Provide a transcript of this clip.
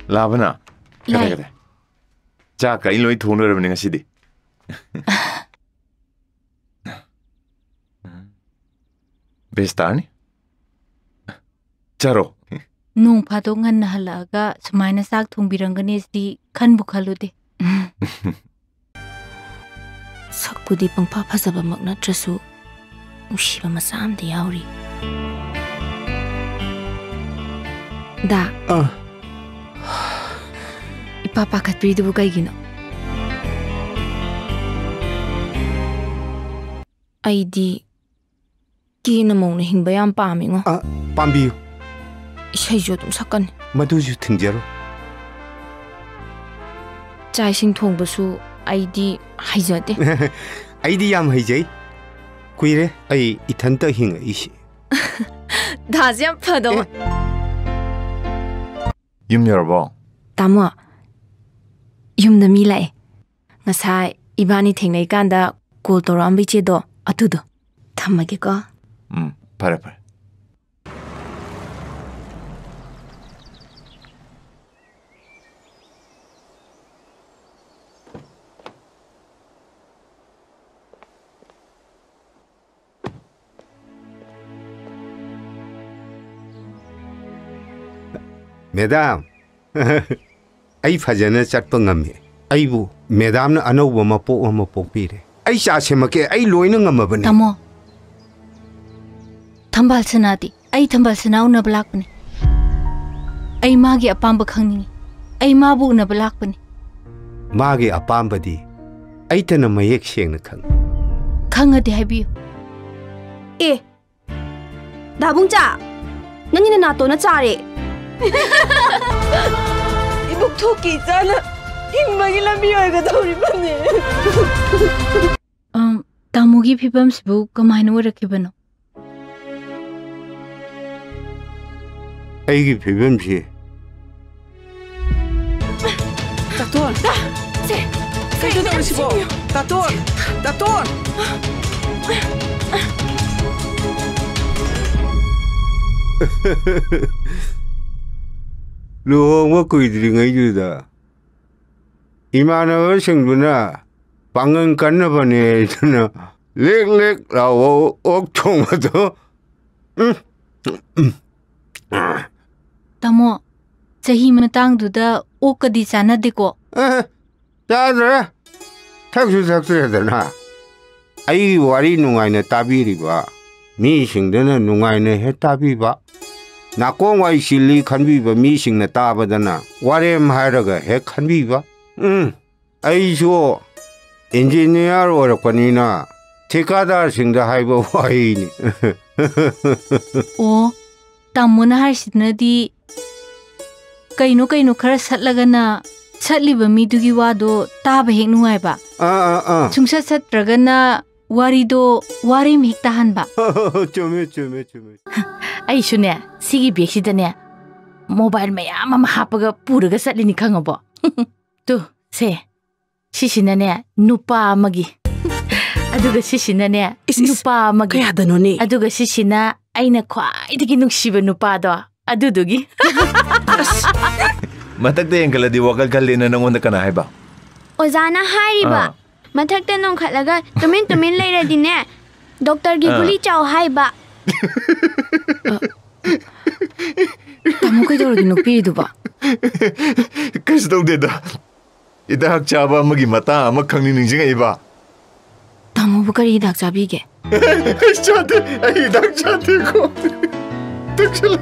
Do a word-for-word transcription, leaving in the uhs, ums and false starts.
ꯂꯥꯕꯅ? ꯀꯗꯥꯏ, ꯂꯥꯏ꯫ ꯀꯗꯥꯏ? ꯆꯥꯛꯀ ꯑꯩ ꯂꯣꯏ ꯊꯣꯡ ꯂꯣꯏꯔꯕꯅꯤ ꯉꯁꯤꯗꯤ꯫ ꯕꯦꯁ ꯇꯥꯔꯅꯤ꯫ ꯆꯥꯔꯣ꯫ ꯅꯣꯡ ꯐꯥꯗꯣꯛ ꯉꯟꯅ ꯍꯜꯂꯛꯑꯒ ꯁꯨꯃꯥꯏꯅ ꯆꯥꯛ ꯊꯣꯡꯕꯤꯔꯝꯒꯅꯤ ꯁꯤꯗꯤ ꯈꯟꯕꯨ ꯈꯜꯂꯨꯗꯦ꯫ ꯁꯛꯄꯨꯗꯤ ꯄꯪꯐ ꯐꯖꯕꯃꯛ ꯅꯠꯇ꯭ꯔꯁꯨ, ꯅꯨꯡꯁꯤꯕ ꯃꯆꯥ ꯑꯃꯗꯤ ꯌꯥꯎꯔꯤ꯫ ꯗꯥ꯫ ꯑ꯫ ꯏꯄꯥ ꯄꯥꯈꯠꯄꯤꯔꯤꯗꯨꯕꯨ ꯀꯩꯒꯤꯅꯣ? ꯑꯩꯗꯤ ꯀꯦꯅ ꯃꯧꯅ ꯍꯤꯡꯕ ꯌꯥꯝ ꯄꯥꯝꯃꯤꯉꯣ꯫ ꯑ, ꯄꯥꯝꯕꯤꯌꯨ꯫ ꯏꯁꯩꯁꯨ ꯑꯗꯨꯝ ꯁꯛꯀꯅꯤ꯫ ꯃꯗꯨꯁꯨ ꯊꯤꯡꯖꯔꯣ꯫ ꯆꯥꯛ ꯏꯁꯤꯡ ꯊꯣꯡꯕꯁꯨ ꯑꯩꯗꯤ ꯍꯩꯖꯗꯦ꯫ ꯑꯩꯗꯤ ꯌꯥꯝ ꯍꯩꯖꯩ꯫ ꯀꯨꯏꯔꯦ ꯑꯩ ꯏꯊꯟꯇ ꯍꯤꯡꯉꯛꯏꯁꯤ꯫ ꯗꯥꯁꯦ ꯌꯥꯝ ꯐꯗꯧ꯫ ꯑꯦ꯫ ꯌꯨꯝ ꯌꯧꯔꯕꯣ? ꯇꯥꯃꯣ, ꯌꯨꯝꯗ ꯃꯤ ꯂꯥꯛꯑꯦ꯫ ꯉꯁꯥꯏ ꯏꯕꯥꯅꯤ ꯊꯦꯡꯅꯩꯀꯥꯟꯗ ꯀꯣꯜ ꯇꯧꯔꯛꯑꯝꯕ ꯏꯆꯦꯗꯣ, ꯑꯗꯨꯗꯣ꯫ ꯊꯝꯃꯒꯦꯀꯣ꯫ ꯎꯝ, ꯐꯔꯦ, ꯐꯔꯦ꯫ ꯃꯦꯗꯥꯝ, ꯑꯩ ꯐꯖꯅ ꯆꯠꯄ ꯉꯝꯃꯤ꯫ ꯑꯩꯕꯨ ꯃꯦꯗꯥꯝꯅ ꯑꯅꯧꯕ ꯃꯄꯣꯛ ꯑꯃ ꯄꯣꯛꯄꯤꯔꯦ꯫ ꯑꯩ ꯆꯥ ꯁꯦꯝꯃꯛꯀꯦ, ꯑꯩ ꯂꯣꯏꯅ ꯉꯝꯃꯕꯅꯤ꯫ ꯇꯥꯃꯣ, ꯊꯝꯕꯥꯜ ꯁꯅꯥꯗꯤ? ꯑꯩ ꯊꯝꯕꯥꯜ ꯁꯅꯥ ꯎꯅꯕ ꯂꯥꯛꯄꯅꯤ꯫ ꯑꯩ ꯃꯥꯒꯤ ꯑꯄꯥꯝꯕ ꯈꯪꯅꯤꯡꯉꯤ꯫ ꯑꯩ ꯃꯥꯕꯨ ꯎꯅꯕ ꯂꯥꯛꯄꯅꯤ꯫ ꯃꯥꯒꯤ ꯑꯄꯥꯝꯕꯗꯤ ꯑꯩꯇꯅ ꯃꯌꯦꯛ ꯁꯦꯡꯅ ꯈꯪꯉꯤ꯫ ꯈꯪꯉꯗꯤ ꯍꯥꯏꯕꯤꯌꯨ꯫ ꯑꯦ, ꯗꯥꯕꯨꯡꯆꯥ, ꯅꯪꯒꯤ ꯅꯅꯥꯇꯣꯟꯅ ꯆꯥꯔꯦ꯫ ꯏꯕꯨꯛ ꯊꯣꯛꯀꯤ ꯏꯆꯥꯅ ꯍꯤꯡꯕꯒꯤ ꯂꯝꯕꯤ ꯑꯣꯏꯒꯗꯧꯔꯤꯕꯅꯦ꯫ ꯑꯝ, ꯇꯥꯃꯣꯒꯤ ꯐꯤꯕꯝꯁꯤꯕꯨ ꯀꯃꯥꯏꯅ ꯑꯣꯏꯔꯛꯈꯤꯕꯅꯣ? ꯑꯩꯒꯤ ꯐꯤꯕꯝꯁꯤ ꯗꯥꯇꯣꯟ! ꯁꯦ, ꯀꯩꯅꯣ ꯇꯧꯔꯤꯁꯤꯕꯣ? ꯗꯥꯇꯣꯟ! ꯗꯥꯇꯣꯟ! ꯂꯨꯍꯣꯡꯕ ꯀꯨꯏꯗ꯭ꯔꯤꯉꯩꯗꯨꯗ ꯏꯃꯥꯟꯅꯕꯁꯤꯡꯗꯨꯅ ꯄꯥꯡꯒꯜ ꯀꯟꯅꯕꯅꯦ ꯍꯥꯏꯗꯅ ꯂꯦꯛ ꯂꯦꯛ ꯂꯥꯎꯕ ꯑꯣꯛ ꯊꯣꯡꯕꯗꯣ, ꯎꯝ, ꯎꯝ, ꯎꯝ꯫ ꯇꯥꯃꯣ, ꯆꯍꯤ ꯃꯇꯥꯡꯗꯨꯗ ꯑꯣꯛꯀꯗꯤ ꯆꯥꯟꯅꯗꯦꯀꯣ꯫ ꯑꯦ, ꯆꯥꯗ꯭ꯔꯦ꯫ ꯊꯛꯁꯨ ꯊꯛꯇ꯭ꯔꯦꯗꯅ꯫ ꯑꯩꯒꯤ ꯋꯥꯔꯤ ꯅꯨꯡꯉꯥꯏꯅ ꯇꯥꯕꯤꯔꯤꯕ ꯃꯤꯁꯤꯡꯗꯨꯅ ꯅꯨꯡꯉꯥꯏꯅ ꯍꯦꯛ ꯇꯥꯕꯤꯕ, ꯅꯥꯀꯣꯡ ꯋꯥꯏ ꯆꯤꯜꯂꯤ ꯈꯟꯕꯤꯕ ꯃꯤꯁꯤꯡꯅ ꯇꯥꯕꯗꯅ ꯋꯥꯔꯦꯝ ꯍꯥꯏꯔꯒ ꯍꯦꯛ ꯈꯟꯕꯤꯕ꯫ ꯎꯝ, ꯑꯩꯁꯨ ꯏꯟꯖꯤꯅꯤꯌꯥꯔ ꯑꯣꯏꯔꯛꯄꯅꯤꯅ ꯊꯤꯀꯥꯗꯥꯔꯁꯤꯡꯗ ꯍꯥꯏꯕ ꯋꯥꯍꯩꯅꯤ꯫ ꯑꯣ, ꯇꯥꯃꯣꯅ ꯍꯥꯏꯔꯤꯁꯤꯅꯗꯤ ꯀꯩꯅꯣ ꯀꯩꯅꯣ ꯈꯔ ꯁꯠꯂꯒꯅ ꯁꯠꯂꯤꯕ ꯃꯤꯗꯨꯒꯤ ꯋꯥꯗꯣ ꯇꯥꯕ ꯍꯦꯛ ꯅꯨꯡꯉꯥꯏꯕ꯫ ꯑꯥ, ꯑꯥ, ꯑꯥ꯫ ꯁꯨꯡꯁꯠ ꯁꯠꯇ꯭ꯔꯒꯅ ꯋꯥꯔꯤꯗꯣ ꯋꯥꯔꯦꯝ ꯍꯦꯛ ꯇꯥꯍꯟꯕ꯫ ꯆꯨꯝꯃꯦ, ꯆꯨꯝꯃꯦ, ꯆꯨꯝꯃꯦ꯫ ꯑꯩꯁꯨꯅꯦ, ꯁꯤꯒꯤ ꯕꯦꯒꯁꯤꯗꯅꯦ ꯃꯣꯕꯥꯏꯜ ꯃꯌꯥꯝ ꯑꯃ ꯍꯥꯞꯄꯒ ꯄꯨꯔꯒ ꯆꯠꯂꯤꯅꯤ, ꯈꯪꯉꯕꯣ? ꯇꯨ, ꯁꯦ, ꯁꯤꯁꯤꯅꯅꯦ ꯅꯨꯄꯥ ꯑꯃꯒꯤ, ꯑꯗꯨꯒ ꯁꯤꯁꯤꯅꯅꯦ ꯏꯁ, ꯏꯁ, ꯅꯨꯄꯥ ꯑꯃꯒꯤ, ꯀꯌꯥꯗꯅꯣꯅꯦ? ꯑꯗꯨꯒ ꯁꯤꯁꯤꯅ ꯑꯩꯅ ꯈ꯭ꯋꯥꯏꯗꯒꯤ ꯅꯨꯡꯁꯤꯕ ꯅꯨꯄꯥꯗꯣ, ꯑꯗꯨꯗꯨꯒꯤ꯫ ꯃꯊꯛꯇ ꯌꯦꯡꯈꯠꯂꯗꯤ ꯋꯥꯈꯜ ꯈꯜꯂꯦꯅ ꯅꯪꯉꯣꯟꯗ ꯀꯅꯥ ꯍꯥꯏꯕ? ꯑꯣꯖꯥꯅ ꯍꯥꯏꯔꯤꯕ, ꯑꯥ꯫ ꯃꯊꯛꯇ ꯅꯣꯡꯈꯠꯂꯒ ꯇꯨꯃꯤꯟ ꯇꯨꯃꯤꯟ ꯂꯩꯔꯗꯤꯅꯦ, ꯗꯣꯛꯇꯔꯒꯤ ꯑꯥ꯫ ꯒꯨꯂꯤ ꯆꯥꯎ ꯍꯥꯏꯕ꯫ ꯇꯥꯃꯣ, ꯀꯩꯗꯧꯔꯒꯦ ꯅꯣꯛꯄꯤꯔꯤꯗꯨꯕꯣ? ꯀꯩꯁꯨ ꯇꯧꯗꯦꯗ꯫ ꯍꯤꯗꯥꯛ ꯆꯥꯕ ꯑꯃꯒꯤ ꯃꯇꯥꯡ ꯑꯃ ꯈꯪꯅꯤꯡ ꯅꯤꯡꯁꯤꯡꯉꯛꯏꯕ꯫ ꯇꯥꯃꯣꯕꯨ ꯀꯔꯤ ꯍꯤꯗꯥꯛ ꯆꯥꯕꯤꯒꯦ? ꯆꯥꯗꯦ, ꯑꯩ ꯍꯤꯗꯥꯛ ꯆꯥꯗꯦꯀꯣ꯫ ꯇꯛꯁꯤꯜꯂꯦ꯫